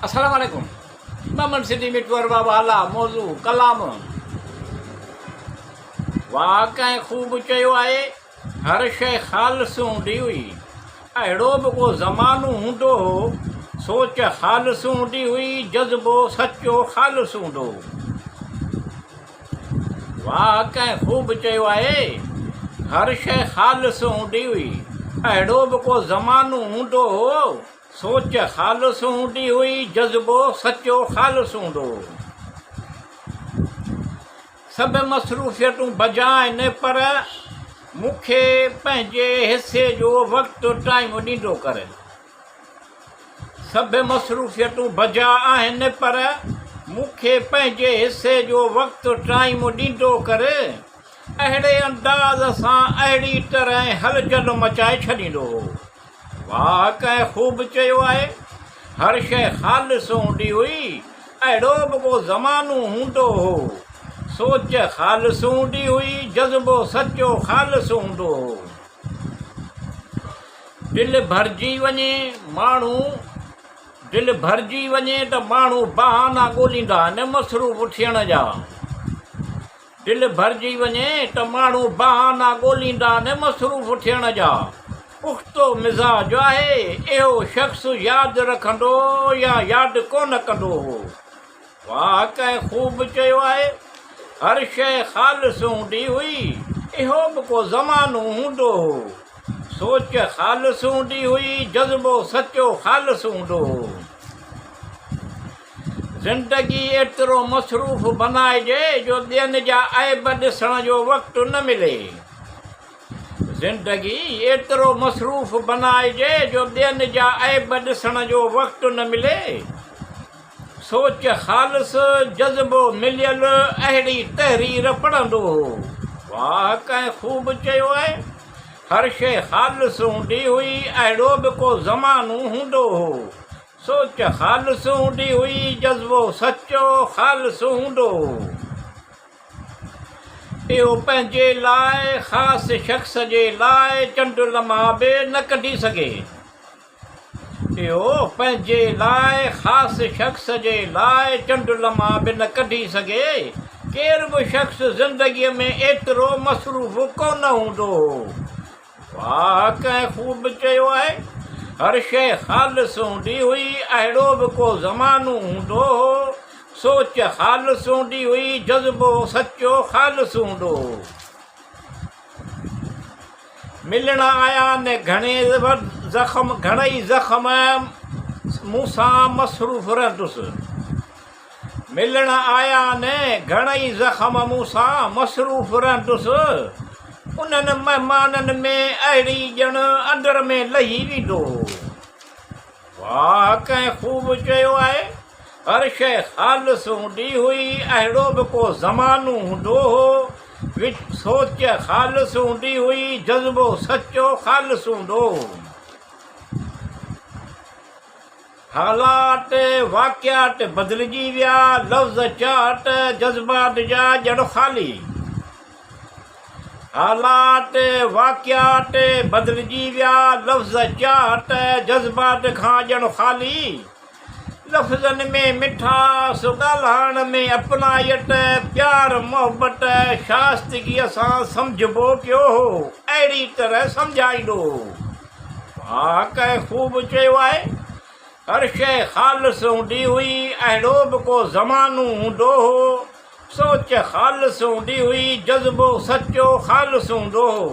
السلام عليڪم محمد سنڌي مٺو ارباب اعليٰ موضوع ڪلام واھ ڪنهن خوب چيو آهي هر شيء خالص هوندي هئي اهڙو به ڪو زمانو هوندو هو سوچ خالص هوندي هئي جذبو سچو خالص هوندو هو واھ ڪنهن خوب چيو آهي هر شيء خالص هوندي هئي اهڙو به ڪو زمانو هوندو هو سوچ خالص هوندي هئي جذبو سچو خالص هوندو هو سڀ مصروفيتون بجا آهن پر مون کي پنهنجي حصي جو وقت ٽائيم ڏيندو ڪر. سڀ مصروفيتون بجا آهن پر مون کي پنهنجي حصي جو وقت ٽائيم ڏيندو ڪر. اهڙي انداز سان اهڙي طرح هلچل مچائي ڇڏيندو هو. واهه ڪنهن خوب چيو آهي. هر شيء خالص هوندي هئي. اهڙو به ڪو زمانو هوندو هو. سوچ خالص هوندي هئي، جذبو سچو خالص هوندو هو. دل ڀرجي وڃي ماڻهو دل ڀرجي وڃي ته ماڻهو بهانا ڳوليندا آهن مصروف ٿيڻ جا. دل ڀرجي وڃي ته ماڻهو بهانا ڳوليندا آهن مصروف ٿيڻ جا. پختو مزاج آهي اهو شخص ياد رکندو يا ياد ڪونه ڪندو هو. واهه ڪنهن خوب چيو آهي، هر شيء خالص هوندي هئي، اهو به ڪو زمانو هوندو هو. سوچ خالص هوندي هئي، جذبو سچو خالص هوندو هو. زندگي ايترو مصروف بنائجي جو ٻين جا عيب ڏسڻ جو وقت نه ملي. زندگي ايترو مصروف بنائجي جو ٻين جا عيب ڏسڻ جو وقت نه ملي. سوچ خالص، جذبو مليل اهڙي تحرير پڙهندو هو. واهه ڪنهن خوب چيو آهي. هر شيء خالص هوندي هئي، اهڙو به ڪو زمانو هوندو هو. سوچ خالص هوندي هئي، جذبو سچو خالص هوندو هو. اهو پنهنجي لاء خاص شخص جي لاء چنڊ لمحا به نه ڪڍي سگهي. اهو پنهنجي لاء خاص شخص جي لاء چنڊ لمحا به نه ڪڍي سگهي. ڪير به شخص زندگيء ۾ ايترو مصروف ڪونه هوندو هو. واهه ڪنهن خوب چيو آهي، هر شيء خالص هوندي هئي، اهڙو به ڪو زمانو هوندو هو. سوچ خالص هوندي هئي، جذبو سچو خالص هوندو هو. ملڻ آيا نه گهڻي زخم گهڻئي زخم مون سان مصروف رهندس ملڻ آيا نه گهڻئي زخم مون سان مصروف رهندس انهن مهمانن ۾ اهڙي ڄڻ اندر ۾ لهي ويندو هو. واهه ڪنهن خوب چيو آهي، هر شيء خالص هوندي هئي، اهڙو به ڪو زمانو هوندو هو، وچ سوچ خالص هوندي هئي، جذبو سچو خالص هوندو هو. حالات واقعات بدلجي ويا، لفظ چاهت جذبات جا ڄڻ خالي. حالات، واقعات بدلجي ويا، لفظ چاهت، جذبات کان ڄڻ خالي. لفظن ۾ مٺاس، ڳالهائڻ ۾ اپنائيت، پيار محبت، شائستگيء سان سمجهبو پيو هو، اهڙي طرح سمجهائيندو هو. واهه ڪنهن خوب چيو آهي، هر شيء خالص هوندي هئي، اهڙو به ڪو زمانو هوندو هو، سوچ خالص هوندي هئي، جذبو سچو خالص هوندو هو.